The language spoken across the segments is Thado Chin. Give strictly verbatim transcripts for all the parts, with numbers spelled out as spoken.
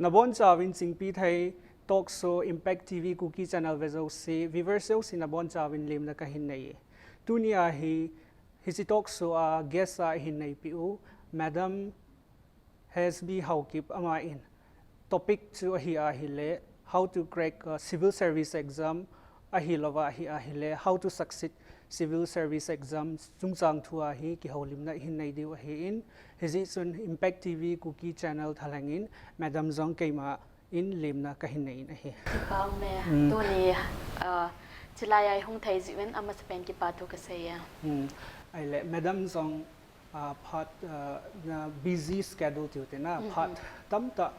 Nabonchauvin Chingpithei Talk Show Impact T V Kuki Channel vejouse, viewers jouse nabonchauvin lemna kahin nei e. Tunia hi, hiche talk show a guest a ihin neipeh u, Madam H S B Haokip, aman topic chu ahi ahile, how to crack a civil service exam, ahilouva ahi ahile, how to succeed civil service exam chungchang thua hi kihoulimna ihin nei diu ahin, hijeh chun Impact T V Kuki Channel thalhengin Madam jong keima in lemna kahin nei in ahi. Kipah ume. Hmm. Tuni, ah, chulai a ihung thei jeh uvin amasapen kipathu kasei e. Hmm. Ahile, Madam jong, ah, phat, ah, na busy schedule tiu te na, hmm, phat tamtah,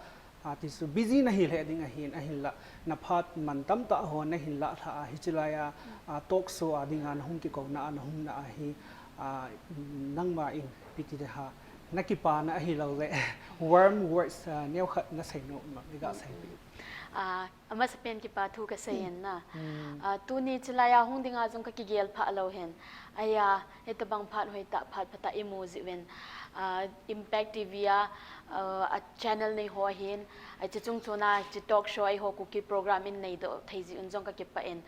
ah, ti chu busy nahi lheh ding ahin, ahinla, na phat man tamtah ho nahin lah lha a, hiche lai a, ah, talk show a dinga nahung kikouna a, nahung na ahi, ah, nangma in ipi ti ding ham, nakipana ahilouleh, warm words, ah, neokhat nasei nom, iga seipeh. Ah, amasapen kipathu kasei in na. Hmm. Ah, tuni chulai a hung dinga jong kakigel pha lou hin. Aya, hitabang phat hoitah, phat phatah imu jeh uvin. Ah, Impact T V a, ah, a channel nei ho hin. Hiche chung chon a, hiche talk show eiho Kuki program in neidoh thei jeh un jong kakipah in.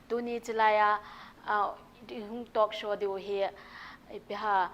Tuni chulai a, ah, hung talk show diu hi, ipi ham,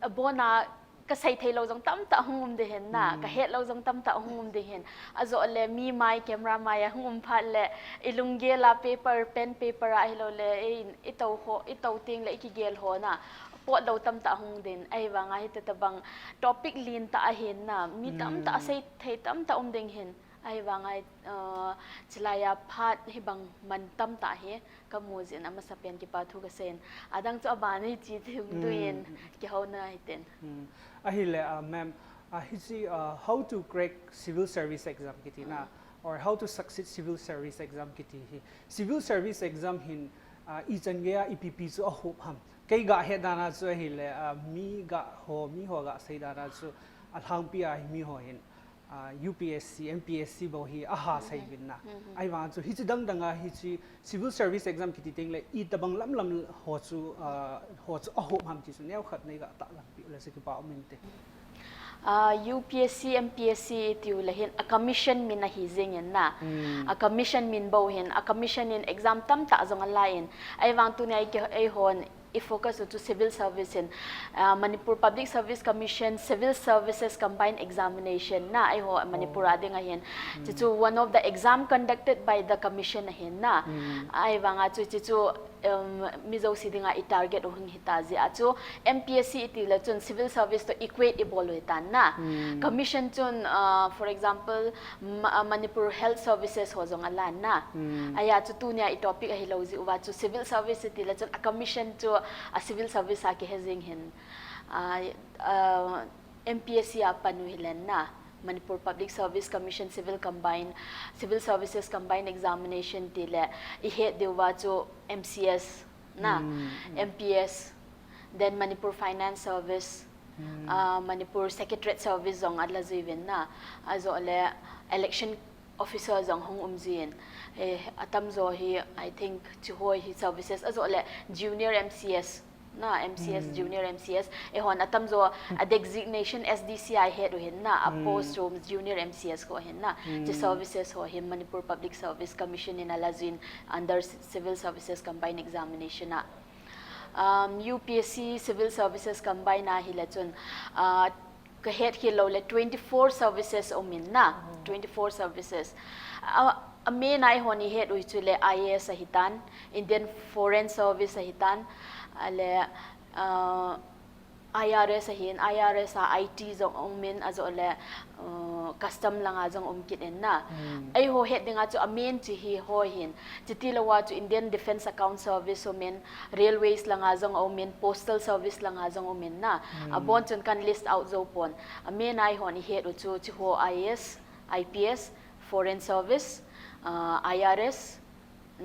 abona kasei theilou jong tamtah hung um ding hin na, hmm, kahet lou jong tamtah hung um ding hin. Ajoh le mi mai, camera mai a hung um phat le, ilunggel a paper, pen paper a ahilouleh, i, itou ho, itou teng le ikigel ho na, pot lou tamtah hung ding. Ahivanga hitabang topic lentah ahin na, mi tamtah, hmm, asei thei tamtah um ding hin. Ahivanga, uh, chulai a phat hibang man tamtah hi kamu jeh in amasapen kipathu kasei in. Adang chu aban a hiche thum, hmm, tuin kihouna hiten. Hmm. Ahile, uh, ma'am, uh, hiche, uh, how to crack civil service exam kiti na, hmm, or how to succeed civil service exam kiti hi. Civil service exam hin, uh, ichan geiya ipi ipi chu ahop ham. Kei gahet dan a chu ahile, uh, mi ga ho, mi ho gasei dan a chu alhangpi a hi mi ho hin, ah, U P S C, M P S C bou hi aha, mhm, sei uvin na. Mhm. Ahivang chu hiche dang dang a hiche civil service exam kiti teng le itabang lam lam ho chu, ah, ho chu ahop ham ti chu neokhat neiga tahlang peh u le chu kipah um inte. Ah, U P S C, M P S C tiu le hin a commission min ahi jeng in na. Hmm. A commission min bou hin, a commission in exam tamtah jong ala in. Ahivang tunia i ki, eihon i focus u chu civil service in, ah, Manipur Public Service Commission Civil Services Combined Examination na, eiho Manipur, oh, a ding ahin. Hmm. Chuchu one of the exam conducted by the commission ahin na. Hmm. Ahivanga chu, chuchu, um, mi jouse dinga i target u hung hita jeh a chu M P S C iti le chun civil service to equate ibol u hitan na. Hmm. Commission chun, ah, for example, Ma-, ah, Manipur Health Services ho jong alan na. Hmm. Aya chu tunia i topic ahilou jeh uva chu civil service iti le chun a commission chu a civil service a kihe jeng hin. Ah, ah, M P S C a pan u hilen na. Manipur Public Service Commission Civil Combined, Civil Services Combined Examination ti le i het diu va chu M C S na, hmm, hmm, M P S, then Manipur Finance Service, hmm, ah, Manipur Secretariat Service jong ala jui uvin na, ajoh le election officer jong hung um jin, eh, atamjo hi, I think, chuho hi services, ajoh le junior M C S, na, M C S, hmm, junior M C S, eihon atamjo, hmm, a designation S D C a i het u hin na, a, hmm, post chu junior M C S ho hin na, chu, hmm, services ho hi Manipur Public Service Commission in ala jin under Civil Services Combined Examination a. Um, U P S C Civil Services Combined a hile chun, ah, kahet khel lou le twenty-four services um in na, oh, twenty-four services. A, a main a eihon i het u chu le I A S ahitan, Indian Foreign Service ahitan, ale, ah, I R S ahin, I R S a I T jong um in, ajoh le, uh, custom langa jong um kit in na. Hmm. Eiho het dinga chu a main chu hiho hin. Chuti lou a chu Indian Defence Account Service um in, Railways langa jong um in, Postal Service langa jong um in na. Hmm. Abon chun kan list out jou pon. A main a eihon i het u chu, chuho I A S, I P S, Foreign Service, uh, I R S,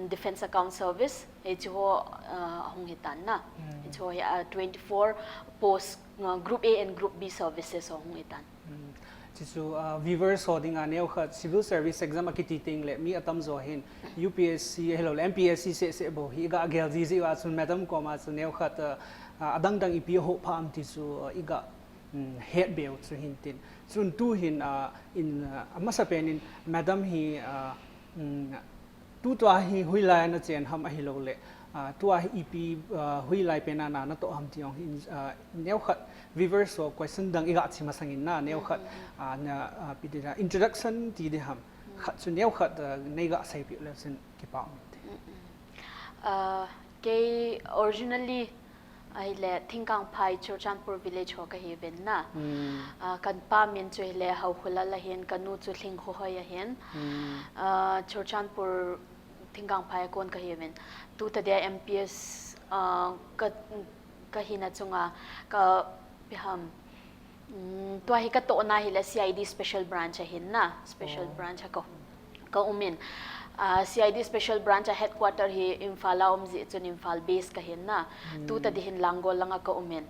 Defence Account Service, hichu ho, ah, ahung hitan na. Hmm. Hichu ho hi, ah, twenty-four post, ah, Group A and Group B services ho ahung hitan. Hmm. Chuchu, ah, viewers ho dinga neokhat civil service exam akiti teng le mi atamjo hin U P S C ahilou le M P S C seh seh bou hi iga gel jiji uva chun madam koma chu neokhat, ah, ah, adang dang ipi ahop pha am ti chu, ah, iga um, het beu chu hin tin. Chun tu hin, uh, in, uh, amasa pen in madam hi, uh, um, tu tua hi hoilai a na chen ham ahilou le, uh, tua hi ipi, uh, hoilai pen a na, na toh ham ti jong hin, uh, neo khat viewers ho question dang i ga chi masang in na, neo khat, uh, na, uh, pi di na introduction ti di ham. Khat chu neo khat, uh, nei ga sei pi le sin kipa um te. Uh, kei originally ahile Thingkangphai Churachandpur village ho kahiuvin na. Uh, kan pa min chu hile Haokholal ahin, ka nu chu Lhingkhohoi ahin. Uh, Churachandpur Thingkangphai a kon kahiuvin. Tu ta dia M P S, uh, ka, kahina chunga ka ipi ham. Um, tua hi ka tohna hile C I D special branch ahin na, special branch a ka, ka um in. Uh, C I D special branch a headquarter hi Imphal a um jeh chun Imphal base kahin na. Tu ta di hin Langol langa ka um in.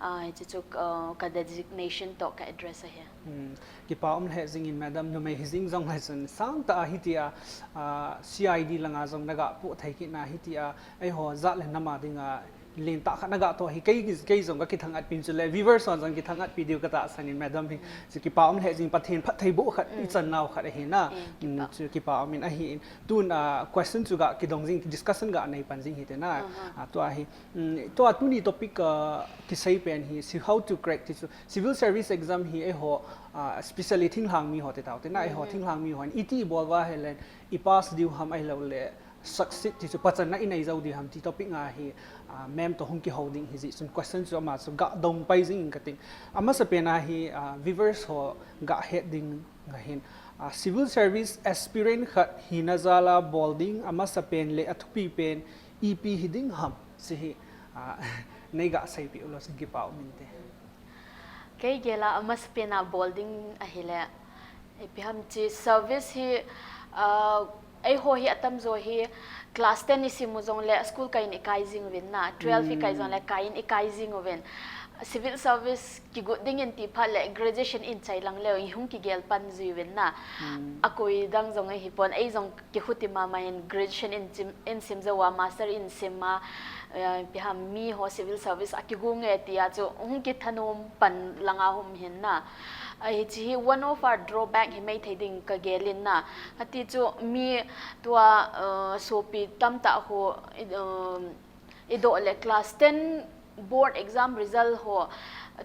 Uh, hiche chu, uh, ka designation toh ka address ahi. Hmm. Kipa um lheh jing in madam, numei hi jing jong le chun sangtah a hitia, uh, C I D langa jong na ga poh thei kit na hitia, eiho jat le nam a dinga lentah khat na ga toh hi kei, kei jong ka kithang-at pi in chule viewers hon jong kithang-at pi diu ka tahsan in madam hi. Chu kipa um lheh jing, Pathen phattheiboh khat i chan nau khat ahi na. Chu kipa um in ahi in. Tun, uh, question chu ga kidong jing, discussion ga nei pan jing hite na. Uh, tua hi. Um, tua tuni topic, uh, kisei pen hi, si how to crack ti chu. Civil service exam hi eiho, uh, especially thinglhang mi ho te tau te na, eiho thinglhang mi ho in iti bol uva hile i pass diu ham ahilou le succeed ti chu pachanna i nei jou diu ham ti topic nga hi, uh, ma'am toh hung kihou ding hi jeh chun question chu ama chu ga dong pai jing in ka ting. Amasa pen a hi, uh, viewers ho ga het ding nga hin, uh, civil service aspirant khat hina jal a bol ding amasa pen le athupi pen ipi hi ding ham, si hi, uh, nei ga sei pi u lo sin kipa um in te. Kei gel a amasa pen a bol ding ahile, ipi ham chi service hi, uh, eiho hi atam jo hi class ten i sim u jong le school kai in i kai jing uvin na, twelve i kai jong le kai in i kai jing uvin. Civil service kigot ding in ti phat le graduation in chai lang leu i hung kigel pan jui uvin na. Akoi dang jong ahi pon, ei jong kikhuti mama in graduation in sim, in sim jou a, master in sim a, eh, ipi ham mi ho civil service a kigo nge tia chu hung kithanom pan langa hung hin na. Ahi chi hi one of our drawback hi mai thei ding ka gel in na. Ati chu mi tua, eh, sopi tamtah ho, eh, i doh le class ten board exam result ho,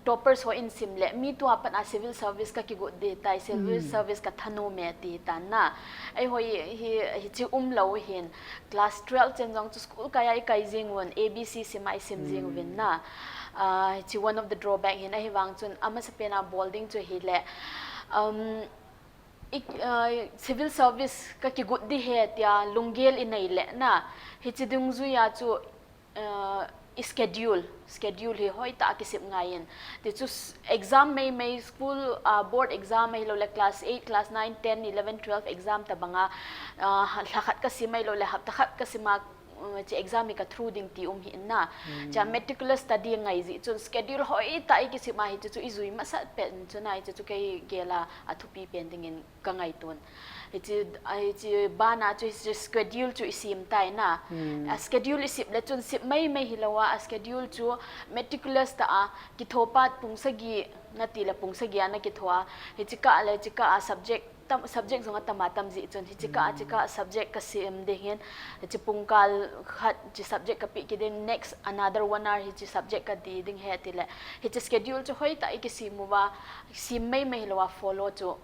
toppers ho in sim le mi tua pat a civil service ka kigot ding tai, civil service ka thanom e ti tan na. Eiho hi, hi, hichi um lou hin class twelve chen jong chu school kai a i kai jing uvin, A B C sim a i sim jing uvin na. Ah, hichi one of the drawback hin ahivang chun amasa pen a bol ding chu hile, um, i, uh, civil service ka kigot ding ahi tia lunggel i nei le na, hichi dungjui a chu, uh, i schedule, schedule hi hoitah a kisem ngai in. Ti chu s-, exam mai mai school, uh, board exam ahilou le class eight, class nine, ten, eleven, twelve exam tabang a, uh, lha khat ka sim ahilou le hapta khat ka sim a, um, chi exam hi ka through ding ti um hi in na. Cha meticulous study ngai jeh chun schedule hoitah i kisem a hichi chu i jui masat pen chu na, hichi chu kei gel a athupi pen ding in ka ngaito in. Hichi, a, hichi ban a chu hichi schedule chu i sem tai na. A schedule i sem le chun sem mai mai hilou a, a schedule chu meticulous tah a kitho pat pung sagi na ti le pung sagi a na kitho a. Hichi kah le hichi kah a subject tam, subject jong atam atam jeh chun, hichi kah, hichi kah subject ka sem ding hin, hichi pung kal khat hichi subject ka pe kit ding, next another one hour hichi subject ka ti ding ahi ti le, hichi schedule chu hoitah i kisem uva, sem mai mai hilou a follow chu,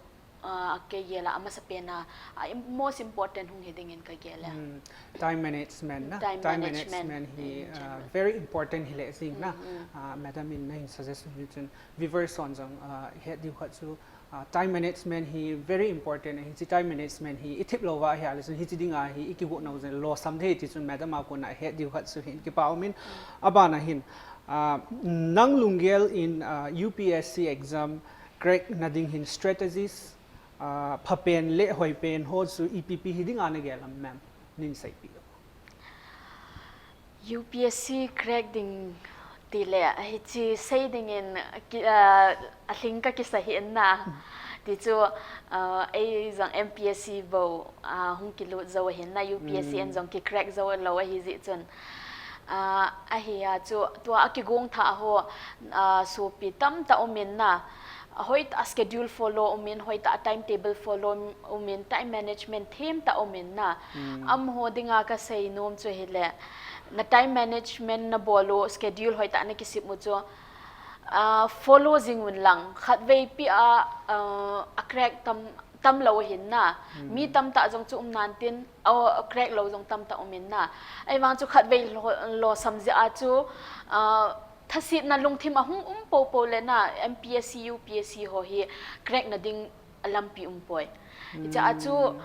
ah, kei gel a amasa pen a, ah, im-, most important hung hi ding in ka gel e. Hmm. Time management na. Time management hi, ah, very important hi le jing na. Ah, madam in na hin suggest u chun viewers hon jong, ah, het diu khat chu, ah, time management hi very important ahi. Hichi time management hi i thip lou va ahi a le chun hichi ding a hi i kigot nau jong losam thei ti chun madam a kon a het diu khat chu hin kipa um in. Aban a hin, ah, nang lunggel in, ah, U P S C exam crack na ding hin strategies, ah, pha pen le hoi pen ho chu ipi pi hi ding a na gel am ma'am? Nin sei pi. U P S C crack ding ti le, hichi sei ding in ki, ah, alhing ka kisa hi in na. Ti chu, ah, ei jong M P S C bou, ah, hung kilut jou ahin na, U P S C in jong ki crack jou lou ahi jeh chun. Ah, ahi a chu, tua a kigong tha ho, ah, sopi tamtah um in na, hoitah schedule follow um in, hoitah timetable follow um in, time management themtah um in na. Hmm. Amaho dinga kasei nom chu hile, na time management na bol u, schedule hoitah na kisem u chu, ah, follow jing un lang, khatvei pi a, ah, a crack tam, tam lou hin na. Hmm. Mi tamtah jong chu um nan tin, a, a crack lou jong tamtah um in na. Ahivang chu khatvei lo, losam jeh a chu, ah, thasetna lungthim a hung um popo le na, M P S C, U P S C ho hi crack na ding a lampi um poi. Hiche a chu, Hmm.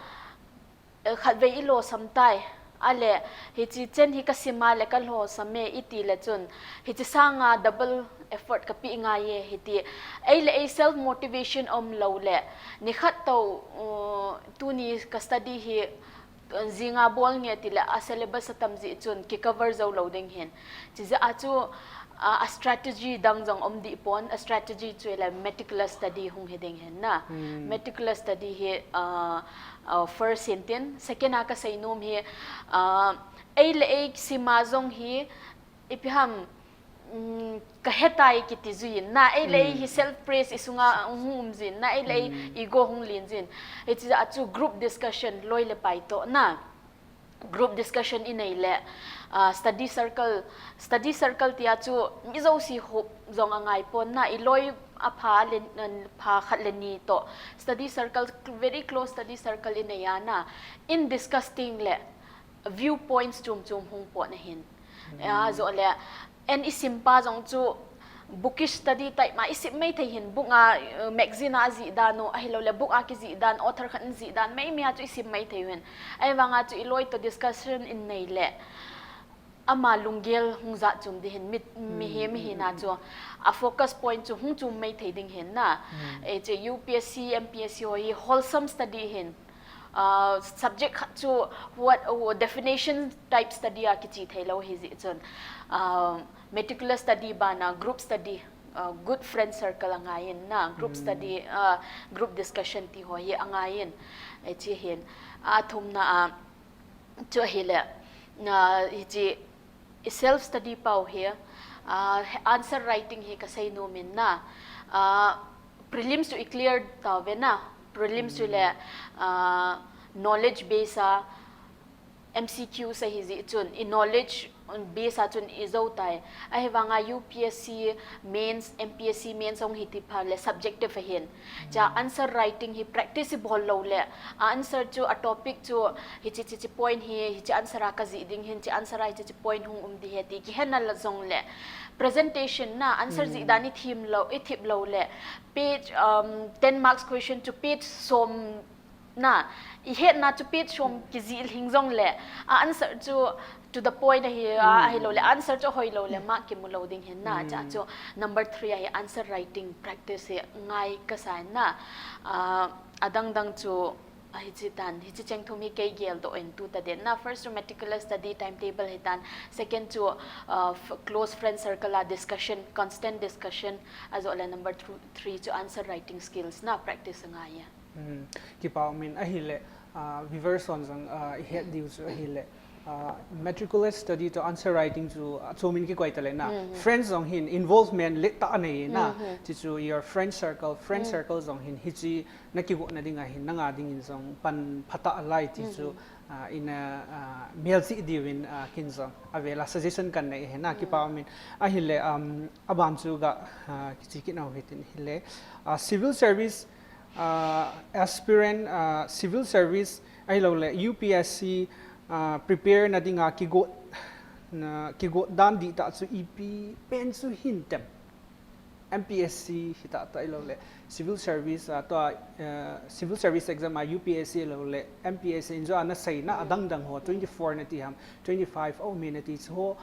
eh, khatvei i losam tai. Ale, hiche chen hi ka sim a le ka losam e i ti le chun, hiche sanga double effort ka pe ngai e hiti. Ei le ei self motivation um lou le, nikhat tou, uh, tuni ka study hi, uh, jinga bol nge ti le a syllabus a tam jeh chun ki cover jou lou ding hin. Hiche jeh a chu, ah, a strategy dang jong um deh pon, a strategy chu le meticulous study hung hi ding hin na. Hmm. Meticulous study hi, ah, ah, first hin tin, second a ka sei nom hi, ah, ei le ei sim a jong hi, ipi ham, mm, ka hetai kiti jui in na, ei le ei Hmm. hi self praise i sunga hung um jui in na, ei le ei Hmm. ego hung len jui in. Hiche jeh a chu group discussion loi le pai toh na. Group discussion i nei le, ah, study circle, study circle tia chu mi jouse hop jong a ngai pon na, i loi a pha le, pha khat le ni toh. Study circle, very close study circle i nei a na. In discuss ting le viewpoints chom chom hung pot na hin. Hmm. Ah, jo le, An i sim pa jong chu bookish study type ma i sim mai thei hin, book a, uh, magazine a jih dan u, ahilou le book a kijih dan, author khat in jih dan, mai mai a chu i sim mai thei hin. Ahivang a chu i loi toh discussion in nei le, ama lunggel hung jat chom ding hin, mi, mihem, mihem na chu, a focus point chu hung chom mai thei ding hin na. Hmm. Eh, hiche U P S C, M P S C ho hi wholesome study hin, ah, subject khat chu what, uh, definition type study a kiche thei lou hi jeh chun, ah, meticulous study bana group study, ah, good friend circle a ngai in na, group Hmm. study, ah, group discussion ti ho hi a ngai in, eh, hiche hin, a thumna a, chu ahile, na, hiche i self study pau hi, ah, answer writing hi ka sei nom in na, ah, prelims chu i clear tauve na, prelims chu le, Hmm. ah, knowledge base a M C Q sa hi jeh chun, i knowledge base a chun i jou tai. Ahivang a U P S C mains, M P S C mains hung hi ti pha le subjective ahin. Hiche a Hmm. answer writing hi practice i bol lou le, a answer chu, a topic chu, hiche, hiche, hiche point hi, hiche answer a ka jih ding hin, hiche answer a hiche, hiche point hung um ding ahi ti kihe na la jong le, presentation na, answer jih Hmm. dan i thip lou, i thip lou le, page, um, ten marks question chu page som na, i hetna chu page som kijih lhing jong le, a answer chu to the point ahi, a, Hmm. ahilou le, answer chu hoi lou le, mark kimu lou ding hin na, hiche a Hmm. chu number three ahi answer writing practice hi ngai ka sa in na, ah, adang dang chu, ah, hiche tan, hiche cheng thum hi kei geldoh in tu ta den na, first chu meticulous study timetable hi tan, second chu, ah, f-, close friend circle a discussion, constant discussion, ajo le number thr-, three chu answer writing skills na practice ngai e. Hmm, kipa um in ahile, ah, viewers hon jong, ah, i het diu chu ahile, ah, meticulous study toh answer writing chu, ah, chom in kikoi ta le na. Hmm. Friends jong hin involvement le tah a nei na. Hmm. Hiche chu your friend circle, friend Hmm. circle jong hin hiche na kigot na ding a hin nanga ding in jong pan phatah lai ti chu, Hmm. ah, in, ah, ah, mel chih diu in, ah, kin jong avel a suggestion kan nei hi na. Hmm. Kipa um in ahile, um, aban chu ga, ah, kiche kit nau hitin hile, ah, civil service ah, aspirant, ah, civil service, ahilou le U P S C, ah, prepare na dinga kigot, na, kigot dan dihtah chu ipi pen chu hin tem. M P S C hitah tah ahilou le civil service, ah, tua, ah, civil service exam a U P S C ahilou le M P S C in jo ana seina adang dang ho, twenty-four na ti ham, twenty-five a um e na ti chu ho,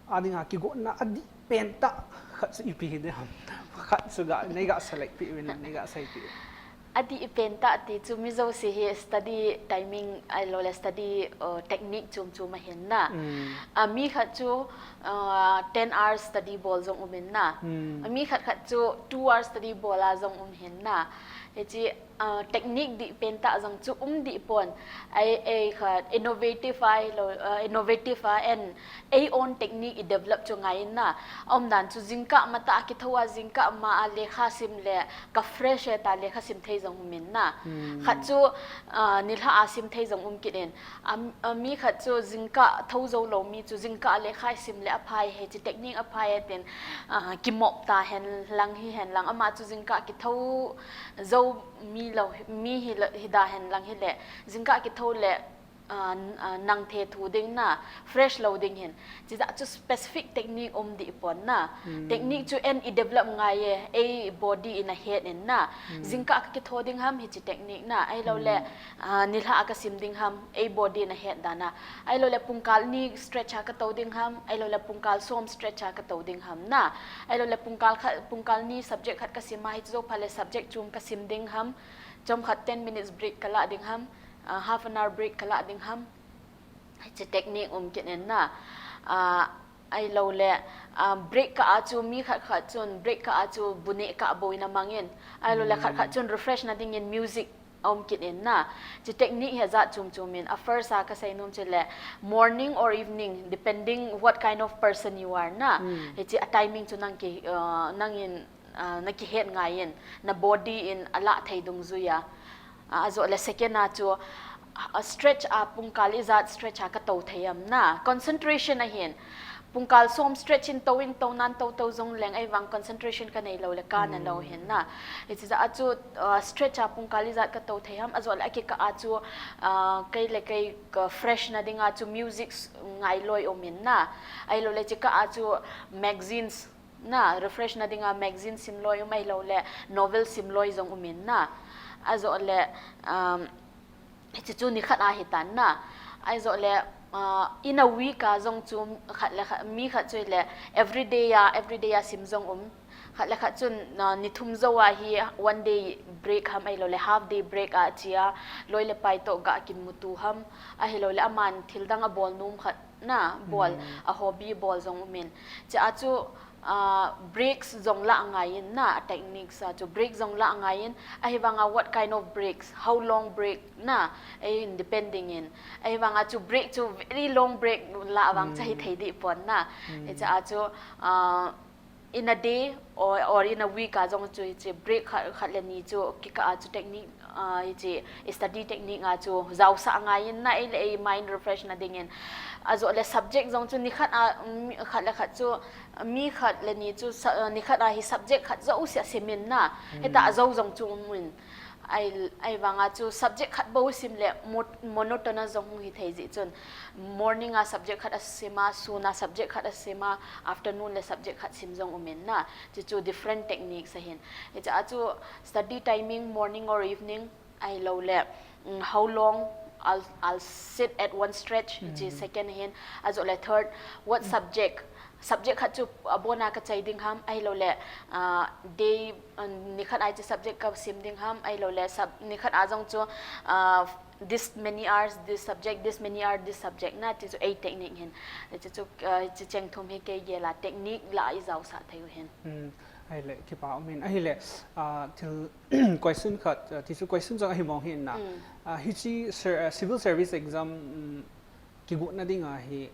a dinga kigotna adih pen tah khat chu ipi hi ding ham? Khat chu ga, nei ga select peh uvin, nei ga sei peh uvin. Adih pen tah ti chu mi jouse hi study timing ahilou le study, uh, technique chom chom ahin na. Hmm. A mi khat chu, uh, ten hours study bol jong um in na. Hmm. A mi khat khat chu two hours study bol a jong um hin na. Hichi, uh, technique dih pen tah jong chu um dih pon. Ei, ei kha innovative a lo, uh, innovative a and ei own technique i develop chu ngai in na. Aum dan chu jingkah matah a kitho a jingkah ma a lekha sim le ka fresh e ta lekha sim thei jong um in na. Khat chu, uh, nilhah a sim thei jong um kit in. Am, a mi khat chu jingkah tho jou lou mi chu jingkah lekha sim le aphai hichi technique aphai e tin, uh, kimop ta hen lang hi hen lang ama chu jingkah kitho jou mi lou, mi hi lo, hi da hen lang hi le, jingkah kitho le, ah, n-, ah, nang thethu ding na, fresh lou ding hin. Chijeh chu specific technique um dih pon na. Technique chu en i develop ngai e, ei body in a het in na. Jingkah ka kitho ding ham hichi technique na. Ahilou le, ah, nilhah a ka sim ding ham, ei body in a het dan a. Ahilou le pungkal ni stretch a ka to ding ham, ahilou le pungkal som stretch a ka to ding ham na. Ahilou le pungkal khat, pungkal ni subject khat ka sim a hichi jou pha le subject chom ka sim ding ham, chomkhat ten minutes break ka lah ding ham, ah, half an hour break ka lah ding ham. Hichi technique um kit in na. Ah, ahilou le, ah, break kah a chu mi khat khat chun break kah a chu bu neh kah bou in a mang in. Ahilou le khat khat chun refresh na ding in music um kit in na. Chi technique hi jat chom chom in. A first a ka sei nom chu le morning or evening, depending what kind of person you are na. Hichi a timing chu nang ki, uh, nang in, uh, na kihet ngai in, na body in a lah thei dungjui a. Ah, ajoh le second a chu, ah, stretch a pungkal ijat stretch a ka to thei am na. Concentration ahin. Pungkal som stretch in to in to nan to to jong leng ahivang concentration ka nei lou le ka na lou hin na. Hichi jeh a chu, ah, stretch a pungkal ijat ka to thei ham. Ajoh le a kikah a chu, ah, kei le kei ka fresh na ding a chu music s-, ngai loi um in na. Ahilou le chi kah a chu magazines na, refresh na ding a magazine sim loi um ahilou le novel sim loi jong um in na. Ajoh le, um, hichi chu ni khat a hi tan na. Ajoh le, uh, in a week a jong chu khat le khat, mi khat chu le every day a, every day a sim jong um. Khat le khat chun, uh, ni thum jou a hi one day break ham ahilou le half day break a chi a, loi le pai to ga kimutu ham ahilou le aman thil dang a bol nom khat na, bol, a hobby bol jong um in. Chi a chu, ah, breaks jong lah ngai in na, a techniques a chu break jong lah ngai in, ahivang a what kind of breaks, how long break na, ei in depending in. Ahivang a chu break chu very long break lah vang cha hi thei dih pon na. Hichi a chu, ah, in a day or, or in a week a jong chu hichi break khat, khat le ni chu kikah a chu technique, ah, hichi study technique a chu jaosah ngai in na, ei le ei mind refresh na ding in. Ajoh le subject jong chu ni khat a, mm, khat le khat chu, mi khat le ni chu sa-, ah, ni khat a hi subject khat jouse a sim in na. Hita a jou jong chu um in. Ai, ahivang a chu subject khat bou sim le mo-, monotonous jong hung hi thei jeh chun. Morning a subject khat a sim a, sun a subject khat a sim a, afternoon le subject khat sim jong um in na. Chi chu different techniques ahin. Hichi a chu study timing, morning or evening, ahilou le, mm, how long I'll, I'll sit at one stretch, chi second ahin. Ajoh le third, what subject, subject khat chu abon a ka chai ding ham, ahilou le, ah, day, ah, ni khat a hichi subject ka sim ding ham, ahilou le sub-, ni khat a jong chu, ah, this many hours this subject, this many hours this subject na, chi chu ei technique hin. Chi chu, ah, chi cheng thum hi kei gel a technique lah i jaosah thei u hin. Ahile, kipa um in. Ahile, ah, thil question khat, ah, ti chu question jong ahi mong hin na. Ah, hichi ser-, ah, civil service exam, mm, kigot na ding a hi,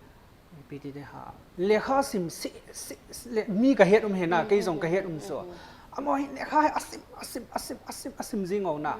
ipi ti ding ham. Lekha sim si, si, si, le, mi ka het um hi na, kei jong ka het um so. Amaho hi lekha hi asim, asim, asim, asim, asim jing u na.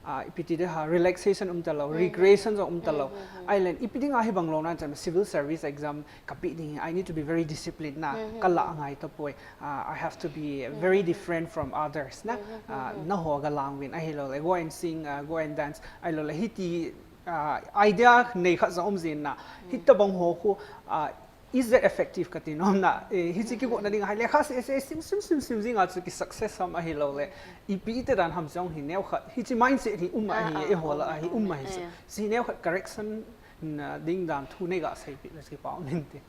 Ah, ipi ti ding ham, relaxation um talou, recreation jong um talou. Ahile, ipi ding a hibang lou na chan civil service exam ka pe ding hi, I need to be very disciplined na, ka lah ngai tapoi. Ah, I have to be very different from others na. Ah, na ho ga lang vin, ahilou le, go and sing, ah, go and dance, ahilou le, hiti, ah, idea nei khat jong um jin na. Hitabang ho khu, ah, is that effective ka ti nom na. Eh, hichi kigot na ding a hi lekha se, se, sim, sim, sim, sim jing a chu ki success ham ahilou le. Ipi iti dan ham jong hi neo khat. Hichi mindset hi um ahi, ah, eiho lah a hi um ahi chu. Chi neo khat correction na ding dan thu nei ga seipeh le kipa um in ti.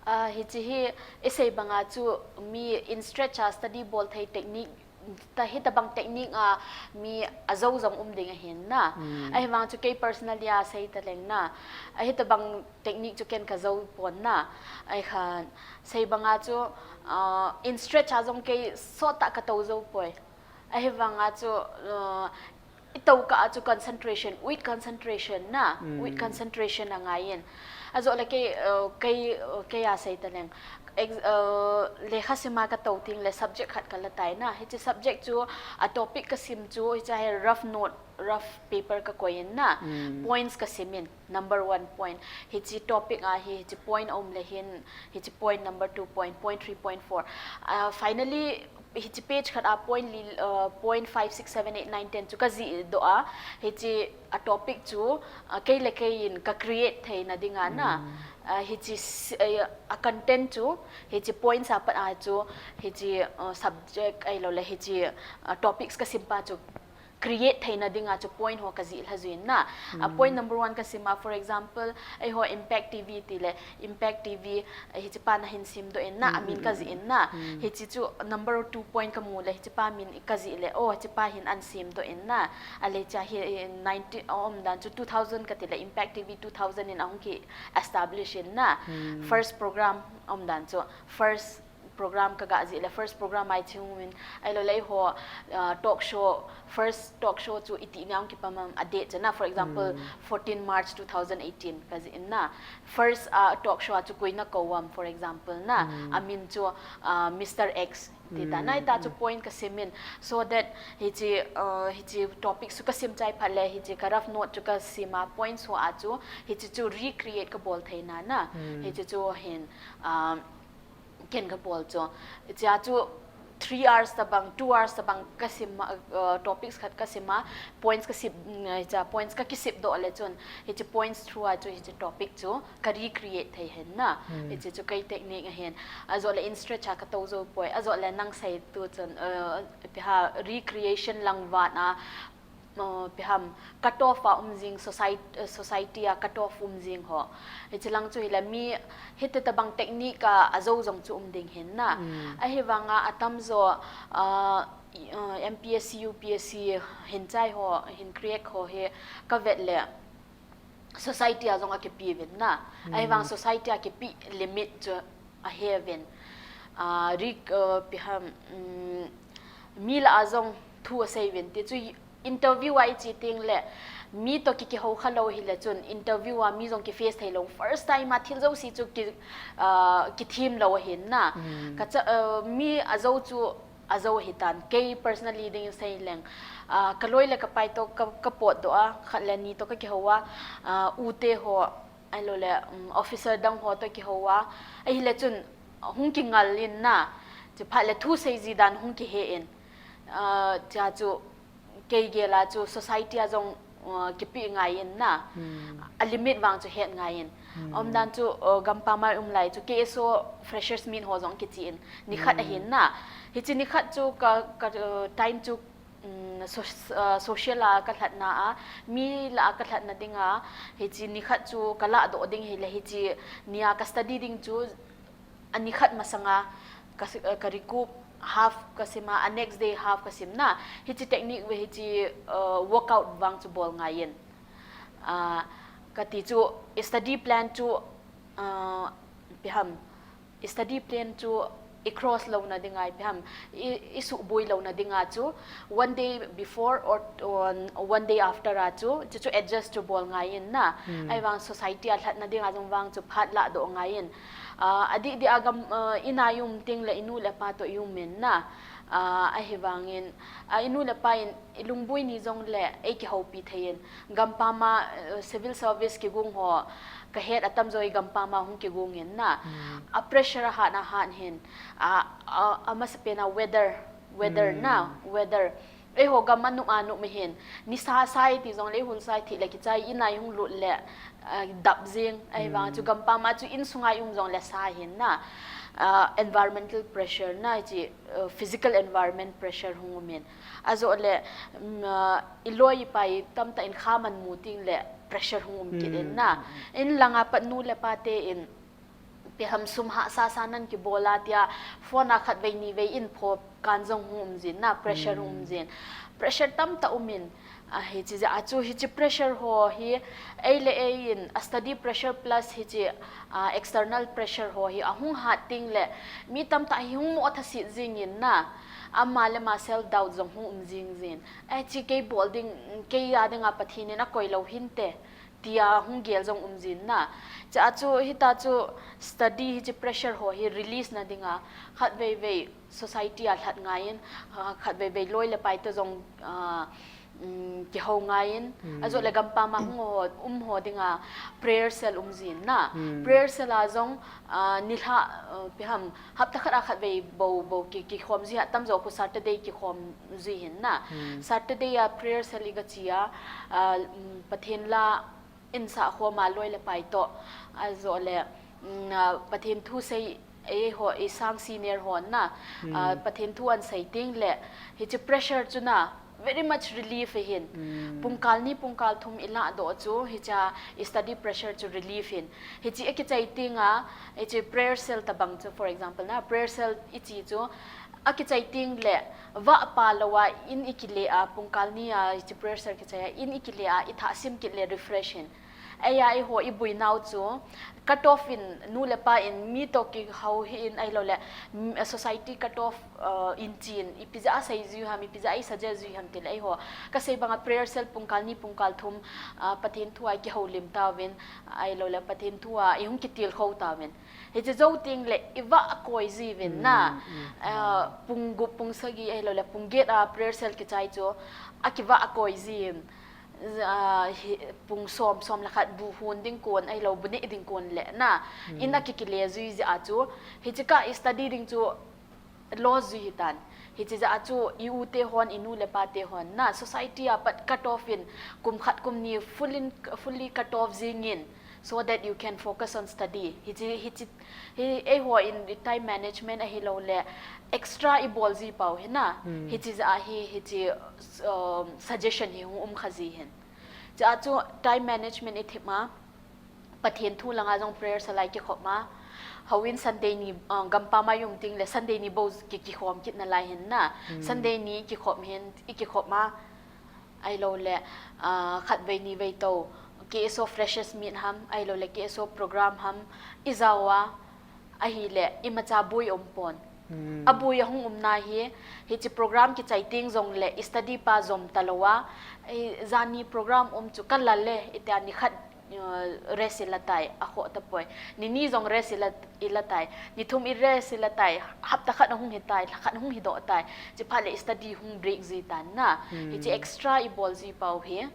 Ah, hichi hi i sei bang a chu mi in stretch a study bol thei technique ta hitabang technique a mi ajou jong um ding ahin na. Ahivang chu kei personally a sei ta leng na. Ahitabang technique chu ken ka jou pon na. Ahikhan sei bang a chu, ah, in stretch a jong kei sot tah ka to jou poi. Ahivanga chu, uh, i toh kah a chu concentration, with concentration na, with concentration angaiyin. Ajoh le kei, uh, kei, uh, kei a sei taleng. Ex-, uh, lekha sima ka toh teng le subject khat ka la tai na. Hiche subject chu a topic ka sim chu, hiche hi rough note, rough paper ka koi in na. Points ka sim in, number one point. Hiche topic a hi, hiche point um le hin, hiche point number two point, point three, point four. Uh, finally, hiche page khat a point li, uh, point five, six, seven, eight, nine, ten chu ka jih doh a, hiche a topic chu, uh, kei le kei in ka create theina dinga na. Uh, hiche s-, uh, a content chu, hiche points a pat a chu, hiche, uh, subject ahilou le, hiche, uh, topics ka sim pa chu create theina dinga chu point ho ka jih lha jin na. A point number one ka sim a, for example, eiho Impact T V ti le, Impact T V, eh, hiche pa na hin sim doh in na, amin ka jih in na. Hiche chu number two point ka mu le, hiche pa min ka jih le, oh, hiche pa hin an sim doh in na. Ale cha hi, eh, nineteen, um dan chu two thousand ka ti le, Impact T V two thousand in ahung ki establish in na. First program um dan chu, first program ka ga jih le, first program a hiche hung min, ahilou le eiho, uh, talk show, first talk show chu iti nia hung kipam am a date chu na, for example, fourteen March two thousand eighteen ka jih in na. First, uh, talk show a chu koi na kou am, for example na, amin chu, uh, Mister X ti ta na, hita chu point ka sim in, so that hiche, uh, hiche topic chu ka sim chai phat le, hiche ka rough note chu ka sim a, points ho a chu, hiche chu recreate ka bol theina na, hiche chu hin, um, ken ka bol chu. Hiche a chu three hours tabang, two hours tabang ka sim a, uh, topics khat ka sim a, points ka sip, mm, hiche a points ka kisip doh le chun, hiche points through a chu hiche topic chu ka recreate thei hen na. Hiche chu kei technique ahin. Ajoh le in stretch a ka toh jou poi. Ajoh le nang sei tu chun, uh, ipi ham, recreation lang vat a, uh, ipi ham, cut off a um jing, society, uh, society a cut off um jing ho. Hiche lang chu hile mi hiti tabang technique a, ajou jong chu um ding hin na. Ahivanga atamjo, uh, i-, uh, M P S C, U P S C hin chai ho, hin crack ho hi ka vet le society a jong akipe uvin na. Ahivang society a kipe limit chu ahe uvin. Uh, rik, uh, ipi ham, um, mi lah a jong thu asei uvin. Ti chu interview a i che teng le, mi toh ki, kihou kha lou hile chun, interview a mi jong ki face thei lou. First time a thil jouse chu ki, uh, kithem lou ahin na. Ka cha, uh, mi ajou chu ajou ahitan. Kei personally ding in sei leng, uh, ka loi le ka pai toh ka, ka potdoh a, khat le ni toh ka kihou a, uh, u te ho, ahilou le, um, officer dang ho toh kihou a, ahile chun hung kingal in na, chuphat le thu sei ji dan hung kihe in. Uh, chea chu kei gel a chu society a jong, uh, kipe ngai in na. A limit vang chu het ngai in. Umdan chu, uh, gampam a i um lai chu K S O freshers meet ho jong kiche in. Nikhat ahin na. Hiche nikhat chu ka, ka, uh, time chu, um, so-, uh, social a ka lhatna a, mi lah a ka lhatna dinga, hiche nikhat chu ka lahdoh ding hile hiche nia ka study ding chu, a nikhat masanga ka si-, uh, ka recoup half ka sim a, a next day half ka sim na. Hiche technique ve hiche, uh, workout vang chu bol ngai in. Uh, kati chu, i study plan chu, uh, ipi ham, i study plan chu i cross louna dinga, ipi ham, i, i suboi louna dinga chu one day before or, or one day after a chu, chu, chu adjust chu bol ngai in na. Ahivang society a lhatna dinga jong vang chu phat lahdoh ngai in. Uh, adih dih a gam, uh, in a i um teng le i nu le pa toh i um in na. Uh, ahivangin, uh, i nu le pa in i lungboi ni jong le ei kihoupi thei in. Gampam a, uh, civil service kigong ho, ka het atamjo i gampam a hung kigong in na. A pressure ahat na hat hin, a, a, amasapen a weather, weather na, weather. Eiho gam a num a num ahin, nisa sai ti jong le i hun sai thih le kichai in a i hung lut le, uh, dap jing, ahivang chu gampam a chu insunga i um jong le sa hin na, uh, environmental pressure na, hiche, uh, physical environment pressure hung um in. Ajoh le, um, uh, i loi i pai tamtah in kha man mu teng le pressure hung um kit in na. In langa pat nu le pa te in, ipi ham sum hahsa sa nan kibol a tia, phone a khat vei ni vei in pho kan jong hung um jin na, pressure hung um jin. Pressure tamtah um in, a, hiche jeh a chu, hiche pressure ho hi, ei le ei in, a study pressure plus hiche, a, external pressure ho hi, ahung hat teng le, mi tamtah hi hung mo thasit jing in na, Ama le ama self doubt jong hung um jing jin. Eh, chi kei bol ding, kei a dinga Pathen in akoi lou hinte, tia hung gel jong um jin na. Chua chu hita chu study hiche pressure ho hi release na dinga khatvei vei society a lhat ngaiyin, ah, khatvei vei loi le pai to jong, ah, um, kihou ngaiyin, ajou le gampam a hung ho, um ho dinga prayer cell um jin na. Prayer cell a jong, ah, nilhah, ah, ipi ham, hapta khat a khatvei bou, bou ki, kikhom ji a, tamjo khu Saturday kikhom ji hin na. Saturday a prayer cell i ga chi a, ah, um, Pathen la in sah khom a loi le pai to, ajou le, mm, ah, Pathen thu sei, eiho, i sang senior hon na, ah, Pathen thu an sei teng le, hiche pressure chu na, very much relief ahin. Pungkal ni, pungkal thum i lah doh chu, hiche i study pressure chu relief hin. Hiche akichai teng a, hiche prayer cell tabang chu, for example na, prayer cell i chi chu, akichai teng le, vah pa lou a, in i kile a, pungkal ni a, hiche prayer cell kichai a, in i kile a, i thah sim kit le refresh hin. Eia eiho i bui nau chu, cut off in, nu le pa in, mi to kihou hi in, ahilou le, mm, society cut off, uh, in chin, ipi jeh a sei jiu ham, ipi jeh a i suggest jiu ham ti le eiho. Ka sei banga prayer cell pungkal ni, pungkal thum, uh, Pathen thu a i kihoulim tauvin, ahilou le Pathen thu a i hung kitilkhou tauvin. Hiche jou teng le i vah koi jiuvin na. Ah, pung gup, pung sagi, ahilou le pung get a prayer cell kichai chu, akivah koi jin. Ah, hi, pung som, som le khat bu hon ding kon, ahilou bu neh ding kon le na. In a kikile jui jeh a chu, hiche ka i study ding chu loss jui hitan. Hiche jeh a chu i u te hon, i nu le pa te hon na, society a pat cut off in, kum khat kum ni full in, fully cut off jing in, so that you can focus on study. Hiche, hiche, hi, eiho in time management ahilou le extra i bol ji pau hi na. Hiche jeh a hi, hiche, um, suggestion hi hung um kha ji hin. Chua chu time management i thip ma, Pathen thu langa jong prayer cell a i kikhop ma. Houin Sunday ni, ah, gampam a i um teng le Sunday ni bou ki, kikhom kit nalai hin na. Sunday ni kikhop hin, i kikhop ma. Ahilou le, ah, khatvei nivei to, K S O freshers meet ham, ahilou le K S O program ham, i jao a, ahile, imacha boi um pon. Aboi ahung um na hi, hiche program kichai teng jong le, i study pa jom talou a, i jani program um chu ka la le, itia ni khat, uh, rest i la tai, akhoh tapoi. Ni ni jong rest i la, i la tai. Ni thum i rest i la tai. Hapta khat ahung hi tai, lha khat ahung hi doh tai. Chuphat le i study hung break ji tan na. Hiche extra i bol ji pau hi.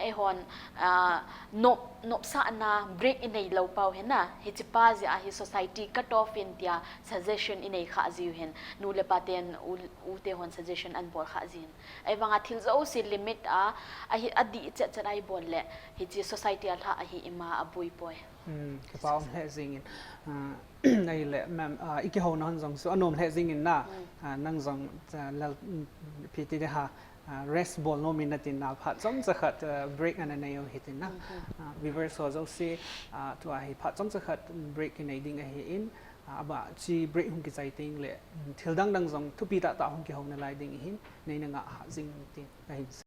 Eihon, ah, nop, nopsahna break i nei lou pau hi na. Hiche pa jeh a hi society cut off in tia suggestion i nei kha jiu hin. Nu le pa ten, u, u te hon suggestion an bol kha jin. Ahivanga thil jouse limit a, ahi, adih chet chet a i bol le, hiche society a lha ahi ima aboi poi. Hmm, kipa um lheh jing in. Ah, ahile, ma'am, ah, i kihouna hon jong chu anom lheh jing in na. Ah, nang jong, ah, lal, mm, ipi ti ding ham, ah, rest bol nom in na tin na phat chomcha khat, ah, break ana nei u hitin na. Ah, viewers ho jouse, ah, tua hi phat chomcha khat break kinei ding ahi in, ah, aba chi break hung kichai teng le, mm, thil dang dang jong thupi tah tah hung kihou nalai ding ahin, nei na ngah jing tin kahin sei.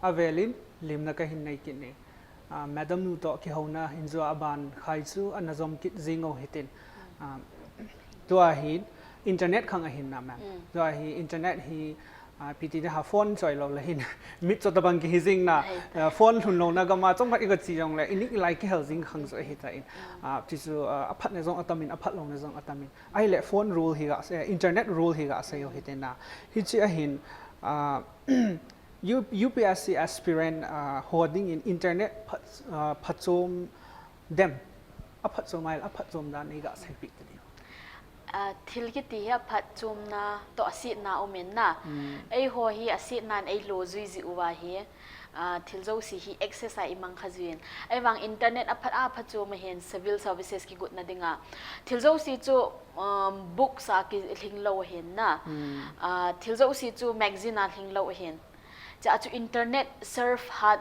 Avelin limna kahin nei kit e. Ah, Madam nu toh kihouna hin jua aban khai chu ana jom kit jing u hitin. Ah, tua hi internet khang ahin na, ma'am. Mm. Tua hi internet hi, ah, ipi ti ding ham, phone choi lou le hin mit cho tabang kihi jing na, ah, phone lhun louna gam a chomkhat i ga che jongle i nik i lai kihel jing khang chu ahitan. Ah, ti chu, ah, aphatna jong atamin, aphat louna jong atamin. Ahile phone rule hi ga, eh, internet rule hi ga sei u hitin na. Hiche ahin, ah, U-, U P S C aspirant, ah, ho dingin internet phat-, ah, phatchom dem, aphatchom ahile aphatchom dan nei ga seipeh ta diu. Ah, thil kiti hi aphatchomna toh asetna um in na. Hmm. Eiho hi asetnan eilo jui jeh uva hi, ah, thil jouse hi access a imang kha jui in. Ahivang internet aphat a phatchom ahin civil services kigotna dinga. Thil jouse chu, um, books a kilhing lou ahin na. Hmm. Ah, thil jouse chu magazine a lhing lou ahin. Chua chu internet serve hat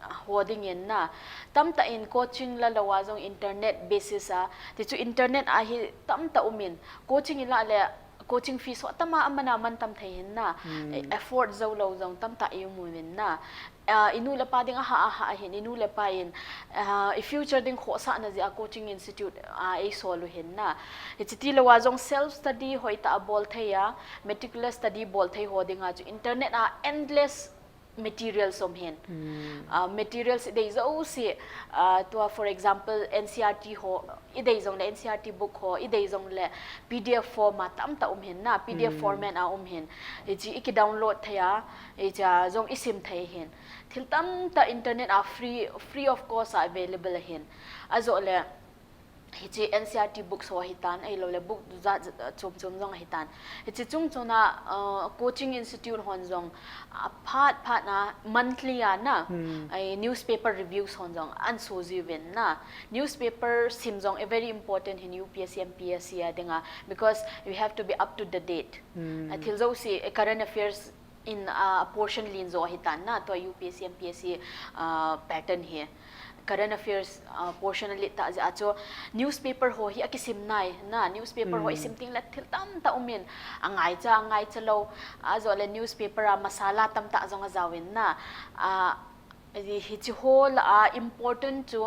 ho dingin na. Tamtah in coaching la lou a jong internet basis a. Ti chu internet a hi tamtah um in. Coaching i la le coaching fees ho atama aman a mantam thei hin na. Hmm. Eh, afford jou lou jong tamtah i um uvin na. Ah, i nu le pa ding a ha, a ha hin, i nu le pa in, ah, i future ding khohsahna jeh a coaching institute a eisol u hin na. Hiche ti lou a jong self study hoitah a bol thei a, meticulous study bol thei ho dinga chu internet a endless materials um hin. Hmm. Ah, materials i dei jouse, ah, tua, for example, N C E R T ho, i dei jongle N C E R T book ho, i dei jongle P D F form a tamtah um hin na, P D F Hmm. format a um hin. Hiche i kidownload thei a, hiche a jong i sim thei hin. Thil tamtah internet a free, free of cost a available ahin. Ajole, hiche N C E R T books ho ahitan, ahilou le book jat jat, chom chom jong ahitan. Hiche chung chon a, uh, coaching institute hon jong, uh, phat phat na monthly a na, Hmm. ai newspaper reviews hon jong ahin so jiuvin na. Newspaper sim jong a very important hin U P S C, M P S C a dinga, because we have to be up to the date. Hmm. A thil jouse, eh, current affairs in, ah, portion len jo ahitan na, tua U P S C, M P S C, ah, pattern hi. Current affairs, ah, portion alet tah jeh a chu newspaper ho hi akisim nai na, newspaper ho Hmm. isim teng le thil tamtah um in, angaicha, angaicha lou, ajole newspaper a masala tamtah jong ajao in na, ah, hiche ho lah a important chu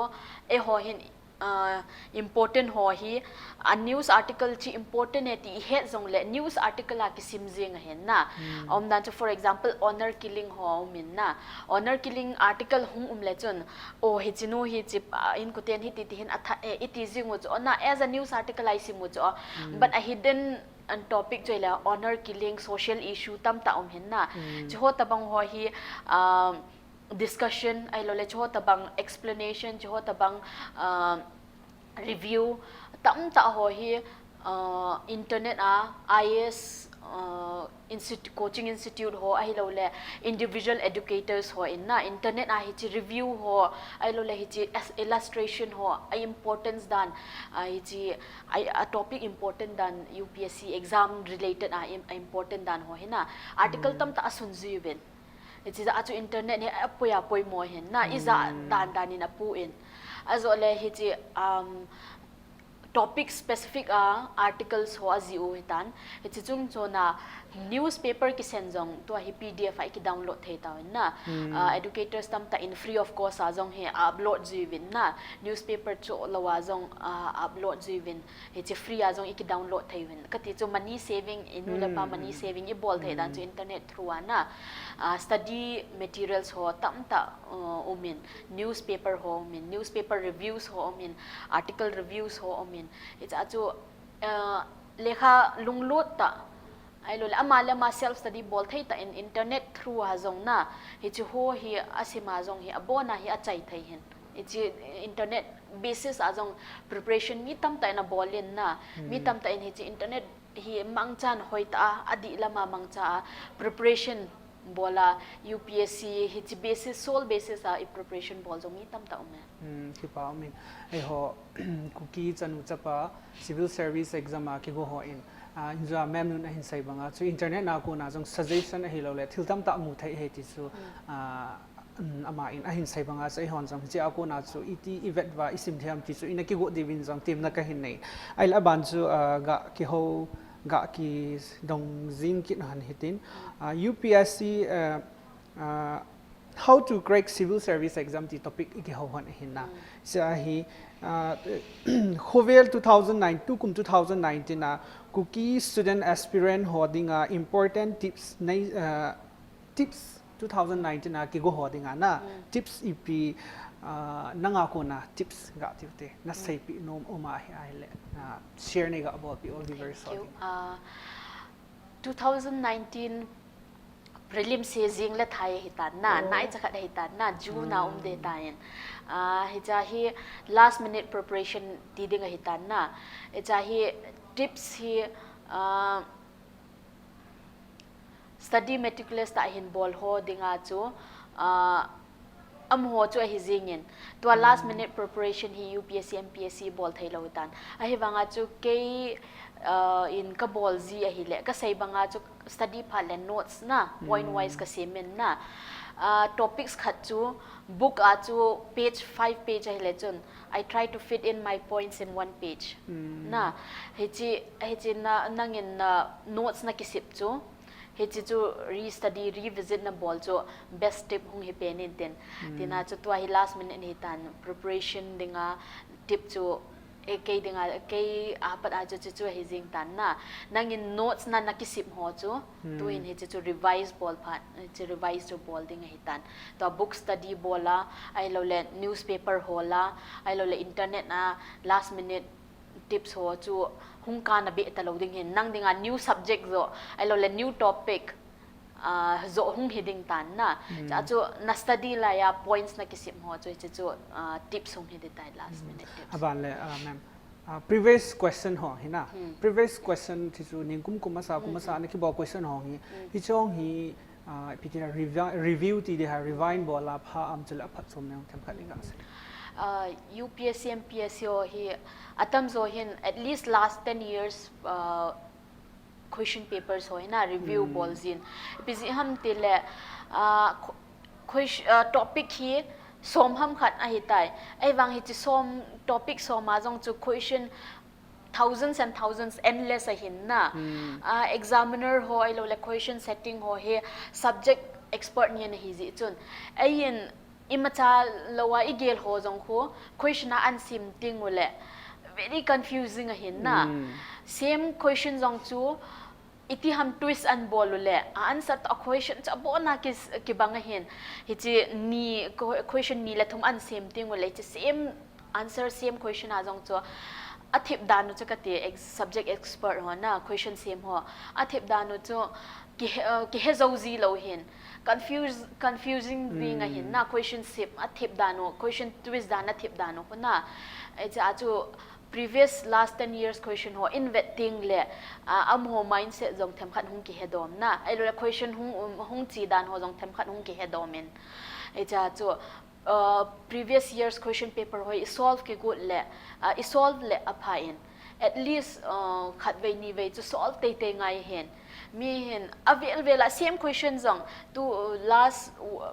eiho hin ah, important ho hi, a news article chu important e ti i het jongle, news article a kisim jing ahin na. Hmm. Aumdan chu, for example, honor killing ho um in na. Honor killing article hung um le chun, o, hiche nu hi hiche, ah, inkoten hiti ti hin atha e, iti jing u chu, o na, as a news article a isim u chu, o. Hmm. But a hidden an topic chu ahile honor killing, social issue tamtah um hin na. Hmm. Chuho tabang ho hi, ah, discussion, ahilou le chuho tabang explanation, chuho tabang, ah, review, tamtah ho hi, ah, internet a, I S, ah, institu-, coaching institute ho, ahilou le individual educators ho in na, internet a hiche review ho, ahilou le hiche as-, illustration ho, a importance dan, ah, hiche, a, a topic important dan, U P S C exam related a im-, a important dan ho hi na, article Hmm. tamtah asun jiuvin. Hiche jeh a chu internet hi apoi a poimo hin na, ija Hmm. dan dan in apu in. Ajole hiche, um, topic specific a articles ho ajih u ahitan. Hiche chung chon a newspaper kisen jong tua hi P D F a i kidownload thei tauvin na. Hmm. Ah, educators tamtah in free of cost a jong hi upload jiuvin na. Newspaper chohlou a jong, ah, upload jiuvin. Hiche free a jong i kidownload thei uvin. Kati chu money saving, i nu le pa Hmm. money saving i bol thei dan chu Hmm. internet through a na. Ah, study materials ho tamtah, uh, um in, newspaper ho um in, newspaper reviews ho um in, article reviews ho um in. Hiche a chu, uh, lekha lunglut tah, ahilou le ama le ama self study bol thei tah in internet through a jong na, hiche ho hi asim a jong hi abon a hi achai thei hin. Hiche internet basis a jong preparation mi tamtah in abol in na, mi Hmm. tamtah in hiche internet hi mangchan hoitah a, adih lam a mangcha a, preparation bol a, U P S C hiche basis, sole basis a i preparation bol jong mi tamtah um e. Hmm, kipa um in. Eiho, Kuki chanu chapa, civil service exam a kigo ho in, ah, injua ma'am nun ahin sei banga chu internet na kona jong suggestion ahilou le thil tamtah mu thei ahi ti chu, Hmm. ah, um, ama in ahin sei banga chu eihon jong hiche a kona chu iti i vet uva i sim thei ham ti chu ina kigot diuvin jong temna kahin nei. Ahile aban chu, ah, ga kihou, ga kidong jing kit hon hitin, ah, U P S C, ah, ah, How to crack civil service exam ti topic i kihou hon ahin na. Sia hi, ah, khovel two thousand nine, tukum two thousand nineteen a Kuki student aspirant ho dinga important tips nei, ah, tips two thousand nineteen a kigo ho dinga na tips ipi, ah, nanga kona tips ga tiu te na seipi nom um ahi ahile, ah, share nei ga bolpi all viewers ho dinga. Ah, two thousand nineteen prelims hi jing le thai ahitan na, nai chakhat ahitan na, June a um de tan. Ah, hicha hi last minute preparation ti ding ahitan na. Hicha hi tips hi, ah, study meticulous tah hin bol ho dinga chu, ah, amaho chu ahi jingin. Tua last minute preparation hi U P S C, M P S C bol thei lou tan. Ahivanga chu kei, ah, in ka bol ji ahile, ka sei banga chu study phat le notes na, point wise ka semin na. Ah, topics khat chu, book a chu page five page ahile chun, I try to fit in my points in one page. Na, hichi, hichi na, nangin na notes na kisip chu, hichi chu re-study, revisit na bol chu best tip hung hi pen in tin. Tina chu tua hi last minute hi tan preparation dinga tip chu, eh, kei dinga, kei apat a chu chu chu hi jing tan na. Nangin notes na na kisip ho chu, tuin hichi chu revise bol phat, hichi revise chu bol ding hi tan. Tua book study bol a, ahilou le newspaper hol a, ahilou le internet a last minute tips ho chu hung kana be ta lou ding hin, nang dinga new subject jo, ahilou le new topic, ah, jo hung hi ding tan na. Cha chu na study lai a points na kisip ho chu, hichi chu, ah, tips hung hi ding tai last minute tips. Aban le, ah, ma'am. Ah, previous question ho hi na. Previous question ti chu ningkum kum masa, kum masa na kibol question ho hi. Hichong hi, ah, ipi ti na revi-, review ti ding ham, revine bol a pha am chule aphatchom neo themkhat nei ga sei. Ah, U P S C, M P S C ho hi atam jo hin at least last ten years, ah, question papers ho hi na review bol jin. Ipi ji ham tile, ah, qu-, ques-, ah, topic hi som ham khat ahi tai. Ahivang hichi som, topic som a jong chu question thousands and thousands, endless ahin na. Ah, examiner ho ahilou le question setting ho hi subject expert ni ana hi ji chun. Ahin imacha lou a igel ho jong khu question a an sim ting u le very confusing ahin na. Same question jong chu iti ham twist an bol u le, a answer to a question chu abon a ki, kibang ahin. Hichi ni, qu-, question ni le thum an sim ting u le, hichi same answer, same question a jong chu athip dan u chu kati ex-, subject expert ho na, question sim ho. Athip dan u chu kihe, uh, kihe jo ji lou hin. Confuse, confusing ding ahin na, question sim athip dan u, question twist dan athip dan u khu na. Hichi a chu previous last ten years question ho in vet ting le, ah, amaho mindset jong themkhat hung kihe dom na. Ahilou le question hung, um, hung chi dan ho jong themkhat hung kihe dom in. Hichi a chu, ah, previous years question paper ho i solve kigot le, ah, i solve le apha in. At least, ah, khat vei ni vei chu solve tei tei ngai hin. Mi hin avel vel a same question jong tu, uh, last, uh,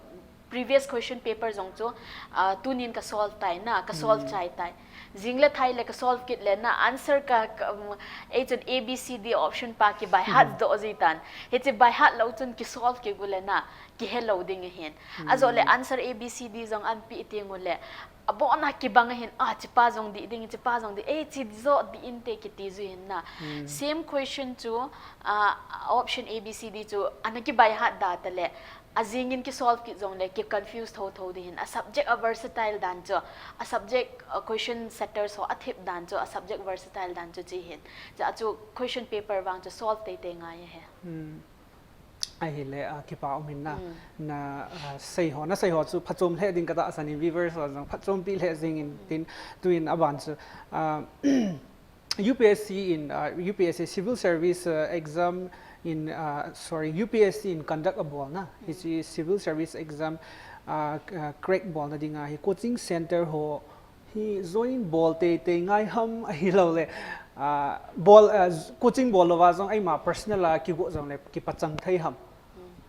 previous question paper jong chu, ah, tunin ka solve tai na, ka solve chai tai. Jing le thai le ka solve kit le na, answer ka, ka, um, ei chun A B C D option pa ki by heart doh ji tan. Hichi by heart lou chun ki solve kigot le na, kihe lou ding ahin. Ajo le answer A B C D jong an pe ting u le, abon a kibang ahin, ah, hichi pa jong dih ding, hichi pa jong dih, eh, hichi jo dih inte kiti ju hin na. Same question chu, ah, option A B C D chu ana ki by heart da ta le, ajing in ki solve kit jong le, ki confuse tho tho ding hin. A subject a versatile dan chu, a subject, a question setters ho athip dan chu, a subject versatile dan chu chi hin. Cha chu question paper vang chu solve tei tei ngai ahi. Ahile, ah, kipa um in na, na, ah, sei ho, na sei ho chu phachom lheh ding ka tahsan in, viewers ho jong phachompi lheh jing in tin, tuin aban chu, ah, U P S C in, ah, U P S C civil service, ah, exam in, ah, sorry, U P S C in conduct abol na, hichi civil service exam, ah, ah, crack bolna dinga hi coaching center ho hi join bol tei tei ngai ham ahilou le, ah, bol, ah, coaching bol louva jong eima personal a kigo jong le kipachang thei ham.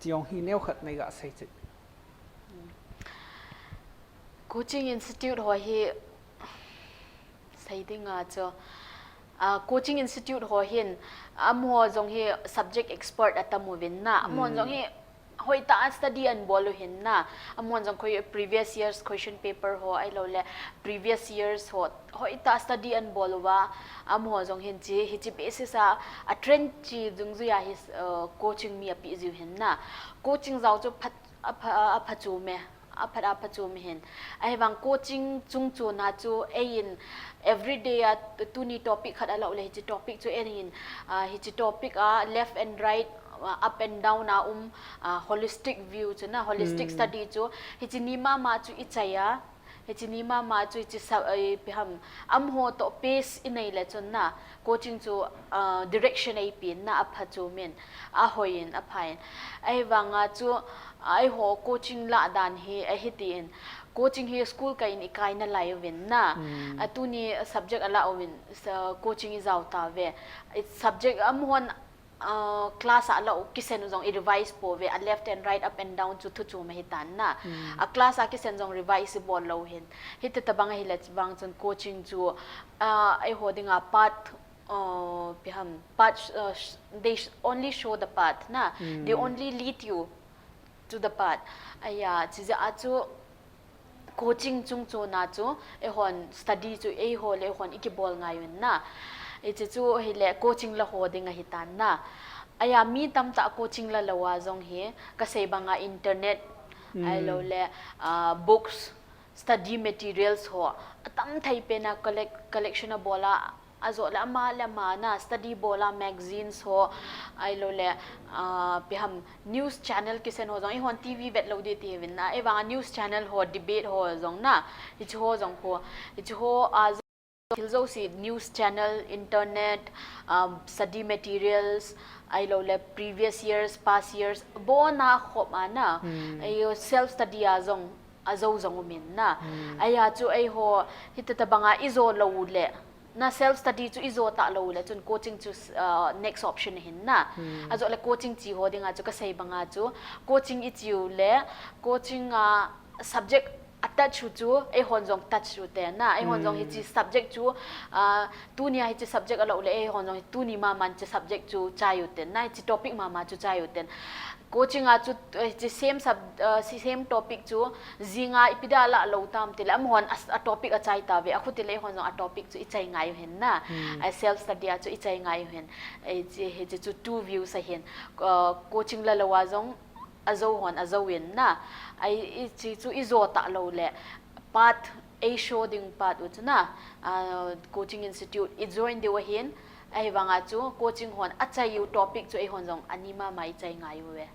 Ti jong hi neo khat nei ga sei cheh. Coaching institute ho hi sei ding a chu, ah, coaching institute ho hin amaho jong hi subject expert atam uvin na, amaho jong hi hoitah a study anabol u hin na. Amahon jong koi previous years question paper ho ahilou le previous years ho hoitah a study anabol uva, amaho jong hin hiche, hiche basis a, a trend chi dungjuiya hi, uh, coaching mi apeh jiu hin na. Coaching jao chu phat, apha, aphachom e. Aphat aphachom hin. Ahivang coaching chungchon a chu eiin everyday a tuni topic khat alah u le hiche topic chu eiin, ah, hiche topic a left and right, ah, up and down a um, ah, holistic view chu na, holistic study chu hiche ni mama chu ichai a, hiche ni mama chu hiche sa, eh, ipi ham, amaho toh pace inei le chun na, coaching chu, ah, direction eipen na, aphachom in, ahoi in, apha in. Ahivanga chu, ah, eiho coaching lah dan hi ahi tin, coaching hi school kah in ikai nalai uvin na. A tuni subject alah uvin, sa, coaching ijao tauve. I subject amahon, ah, class a alah u kisen u jong irevise pouve, a left and right, up and down chu thuchom ahitan na. A class a kisen jong revise ibol lou hin. Hiti tabang ahile vang chun coaching chu, ah, eiho dinga path, uh, ipi ham, path, uh, sh-, they sh-, only show the path na. They only lead you to the path. Aya, chijeh a chu coaching chungchon a chu eihon study chu eiho le eihon ikibol ngai uvin na. Hiche chu hile coaching la ho ding ahitan na. Aya, mi tamtah coaching la lou a jong hi, kasei banga internet, ahilou le, ah, books, study materials ho atam thei pen a collect, collection abol a, ajo le ama le ama na study bol a, magazines ho, ahilou le, ah, ipi ham, news channel kisen ho jong, eihon T V vet lou ding ti uvin na, eivang a news channel ho, debate ho jong na, hiche ho jong ho, hiche ho a thil jouse, news channel, internet, um, study materials, ahilou le previous years, past years, abon a khop a na, ayo self study a jong, ajo jong um in na. Aya chu eiho, hiti tabang a ijo lou le, na self study chu ijo talou le, chun coaching chu, uh, next option ahin na. Ajo le coaching che ho dinga chu kasei banga chu, coaching iche u le, coaching a subject a touch u chu, eihon jong touch u te na, eihon jong hiche subject chu, ah, tunia hiche subject alah u le, eihon jong tuni mama hiche subject chu chai u te na, hiche topic mama chu chai u te. Coaching a chu, eh, hiche same sub-, ah, si-, same topic chu, jinga ipi dia lah lou tam tile, amahon a, a topic achai tauve, akhu tile eihon jong a topic chu ichai ngai u hin na, a self study a chu ichai ngai u hin. Eh, hiche, hiche chu two views ahin, ah, coaching la lou a jong, ajo hon ajo in na, ai, hiche chu ijo talou le, path, ei show ding path u chu na, ah, coaching institute ijoin diu ahin, ahivanga chu coaching hon achai u topic chu eihon jong ani mama ichai ngai uve.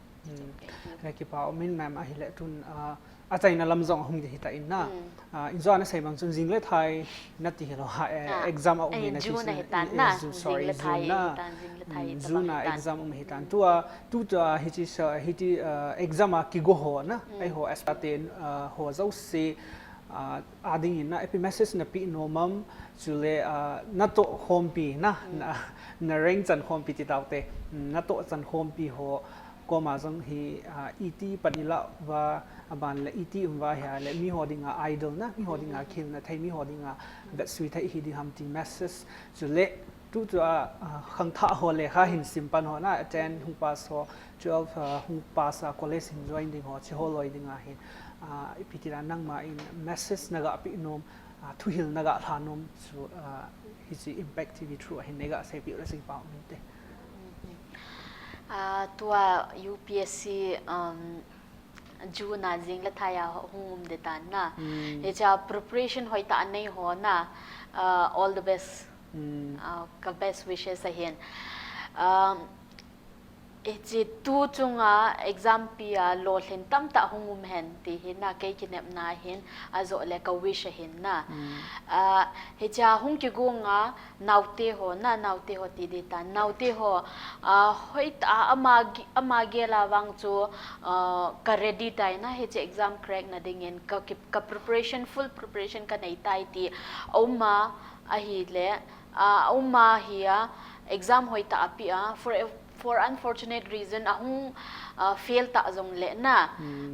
Ana kipa um in ma'am, ahile tun, ah, achaina lam jong ahung ding ahitan na. Ah, injo a nasei bang chun jing le thai nati hilou ham, eh, exam a um in nati chun, eh, June ahitan na, June, sorry, June na. June a exam um ahitan. Tua, tu, tua, hiche sa, hiti, ah, exam a kigo ho na, eiho aspirant, ah, ho jouse, ah, a dingin na, ipi message napeh nom am, chule, ah, natoh khompi na, na, na rank chan khompi ti taute, natoh chan khompi ho, koma jong hi, ah, iti pan ilah uva, aban le iti um uva hia le, miho dinga idol na, miho dinga khel na thei, miho dinga vetsui thei hi ding ham ti message. Chule, tu, tu a, ah, khangthah ho le kha hin sim pan ho na, ten hung pass ho, twelve, ah, hung pass a college hin join ding ho, hiche ho loi dinga hin, ah, ipi ti na nangma in message naga pe nom, ah, thuhil naga lha nom chu, ah, hiche Impact T V through a hin naga seipeh u le jing pa um inte. Ah, tua U P S C, um, June a jing le thai a hung um ding tan na. Hiche a preparation hoitah anei ho na, ah, all the best. Ah, ka best wishes ahin. Um, Hiche tu chunga exam pi a lolhin tamtah hung um hen ti hi na, kei kinepna ahin, ajo le ka wish ahin na. Ah, hiche a hung kigonga naote ho na, naote ho ti ding tan, naote ho, ah, hoitah a ama ge-, ama gel a vang chu, ah, ka ready tai na, hiche exam crack na dingin ka ki-, ka preparation, full preparation ka nei tai ti a um a, ahile, ah, a um a hi a, exam hoitah a pe a, for a, for unfortunate reason, ahung, ah, fail ta jong le na,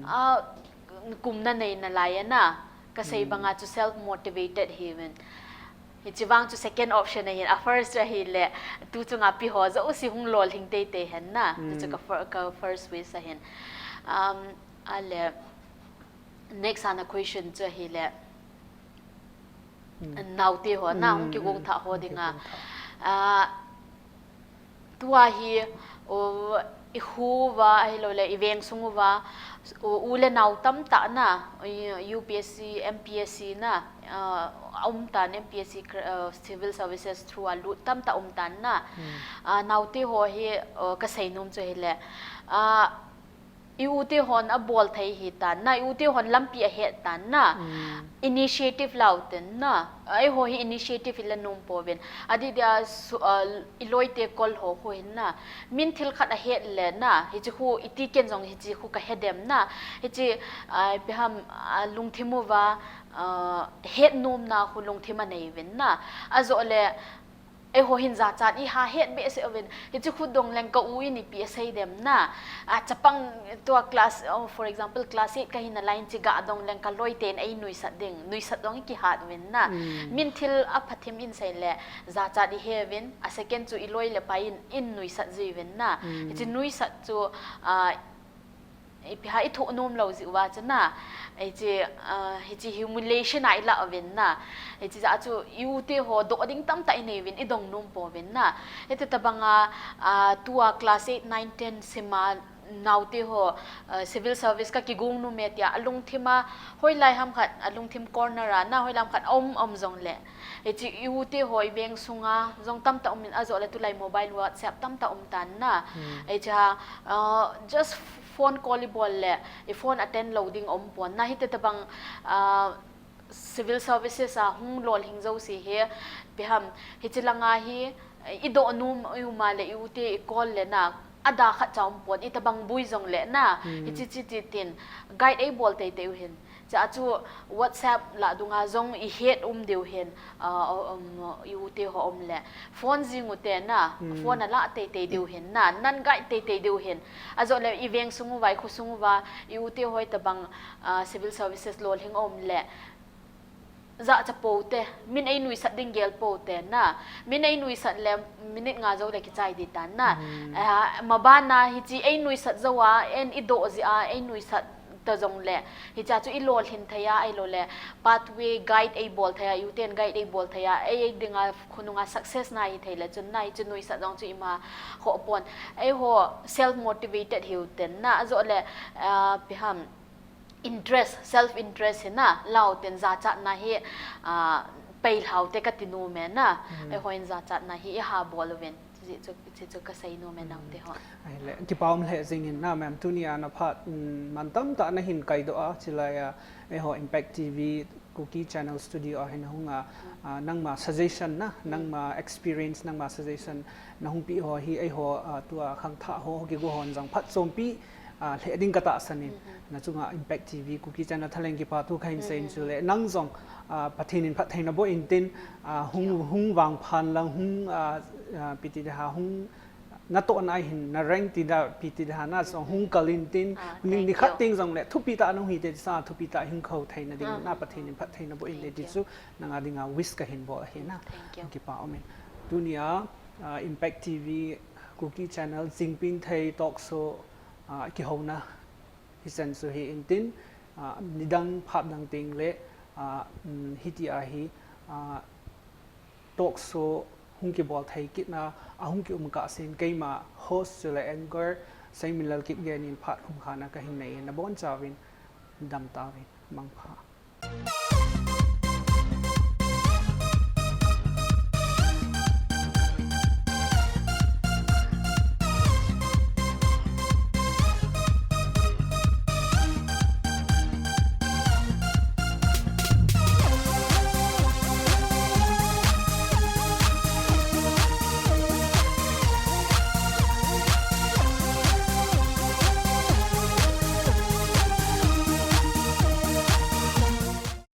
ah, kum na nei nalai a na, kasei banga chu self motivated hiuvin. Hiche vang chu second option ahin, a first chu ahile, tu chunga pi ho jouse hung lolhing teitei hen na. Chu chu ka, fir- ka first wish ahin. Um, ale, next ana question chu ahile, naote ho na, hung kigong thah ho dinga. Ah, tua hi, o, i khu uva, ahilou le, i veng sung uva, o, u le nao tamtah na, i, U P S C, M P S C na, ah, a um tan, M P S C, cr- ah, civil services through a lut tamtah um tan na. Ah, naote ho hi, o, ka seinom chu ahile, ah, i u te hon a bol thei hitan na, i u te hon lampi a het tan na. Initiative la uten na. Eiho hi initiative i la nom pouvin. Adeh dia su- ah, i loi te kol ho khu hin na. Min thil khat a het le na. Hiche khu iti ken jong hiche khu ka he dem na. Hiche, ah, ipi ham, ah, lungthim uva, ah, het nomna khu lungthim a nei uvin na. Ajo le, eiho hin jachat i ha het behseh uvin. Hiche khu dong leng ka u in ipi a sei dem na. Ah, chapang tua class, oh, for example, class eight ka hina lai in hiche ga dong leng ka loi ten ei nuisat ding. Nuisat dong i kihat uvin na. Min thil a phathim in sei le jachat i he uvin. A second chu i loi le pai in, in nuisat jui uvin na. Hiche nuisat chu, ah, ipi ha i thoh nom lou jeh uva chu na. Hiche, ah, hiche humiliation a i la uvin na. Hiche jeh a chu i u te ho doh ding tamtah i nei uvin, i dong nom pouvin na. Hiti tabang a, ah, tua class eight, nine, ten sim a naote ho, ah, civil service ka kigong nom e tia a lungthim a, hoilai ham khat, a lungthim corner a na, hoilai ham khat a um, um jong le. Hiche i u te ho i veng sunga jong tamtah um in, ajo le tulai mobile WhatsApp tamtah um tan na. Hiche ha, ah, just phone call i bol le, i phone attend lou ding um pon na. Hiti tabang, ah, civil services a hung lolhing jouse hi, ipi ham, hiche langa hi, i doh nom i um a le i u te i call le na, a da khat cha um pon, i tabang bui jong le na, hiche chi ti tin, guide ei bol teitei u hin. Chua chu WhatsApp lah dunga jong i het um diu hin, ah, um, i u te ho um le. Phone jing u te na, phone a lah teitei diu hin na, nan guide teitei diu hin. Ajo le i veng sung uva, i khu sung uva, i u te ho tabang, ah, civil services lolhing um le. Jachat pou te, min ei nuisat ding gel pou te na. Min ei nuisat le minute nga jou le kichai di tan na. Ah, maban a hiche ei nuisat jou a, en i doh jeh a, ei nuisat ta jong le. Hiche chu i lolhin thei a, ahilou le pathway guide ei bol thei a, i u ten guide ei bol thei a, ei, ei dinga khonunga success na hi thei le chun na, hiche nuisat jong chu ima khoh pon. Eiho self motivated hi u ten na, ajo le, ah, ipi ham, interest, self interest hi na, la u ten jachatna hi, ah, pei lhau te ka ti nom e na. Eiho in jachatna hi i ha bol uvin. Hiche chu, hiche chu ka sei nom e naote ho. Ahile, kipa um lheh jing in na ma'am, tunia na phat, mm, man tamtah na hin kai doh a, chulai a, eiho Impact T V, Kuki Channel Studio a hin hung a, ah, nangma suggestion na, nangma experience, nangma suggestion na hung pe ho hi, eiho, ah, tua khangthah ho, kigo hon jong phatchompi, ah, lheh ding ka tahsan in, na chunga Impact T V, Kuki Channel thalheng kipa thu ka hin sei in chule, nang jong, ah, Pathen in phattheina boh in tin, ah, hung, hung vangphan lang, hung, ah, ah, ipi ti ding ham, hung natohna a hin, na rank ti ding ham, ipi ti ding ham, na jong hung kal in tin, ning nikhat teng jong le, thupi tah na hung hi te, sa thupi tah hung kho theina ding, na Pathen in phattheina boh in te ti chu, nang a dinga wish ka hin bol ahi na. Kipa um in. Tunia, ah, Impact T V, Kuki Channel, Jingpin Thei Talk Show, ah, kihouna hichan chu hi in tin, ah, nidang phat dang teng le, ah, um, hitia hi, ah, talk show hung kibol thei kit na, a hung ki um kah sin keima host chule anchor Seiminlal Kipgen in phat khum kha na ka hin nei in, na bonchauvin dam tauvin, mangpha.